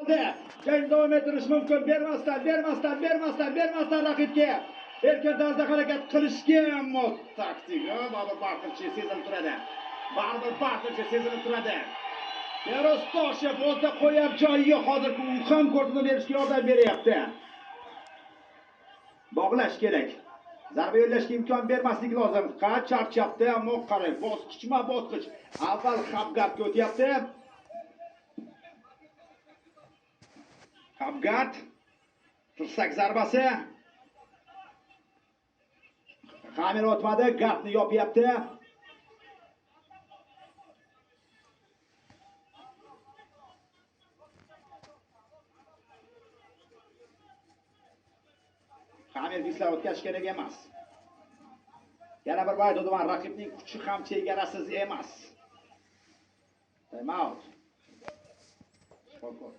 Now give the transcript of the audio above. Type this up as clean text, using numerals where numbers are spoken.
Jang davom ettirish mumkin. Bermasdan, bermasdan, bermasdan, bermasdan raqibga erkin tarzda harakat qilishga, ammo taktika baribir partnerchi sezilib turadi. Baribir partnerchi sezilib turadi. Feroz Toshev o'zida qo'yar joyi yo'q. Hozir u ham ko'rsatma berishga yordam beryapti. Bog'lash kerak. Zarba yo'llashga imkon bermaslik lozim. Charchabdi, ammo qarang, bosqichma-bosqich. Avval Habgardga o'tyapti. Habgard tirsak zarbasi. Xamir o'tmadi, gardni yopyapti. Xamir bislar o'tkazish kerak emas. Yana bir bor aytadigan, raqibning kuchi ham chegarasiz emas. Time out. Shifokor.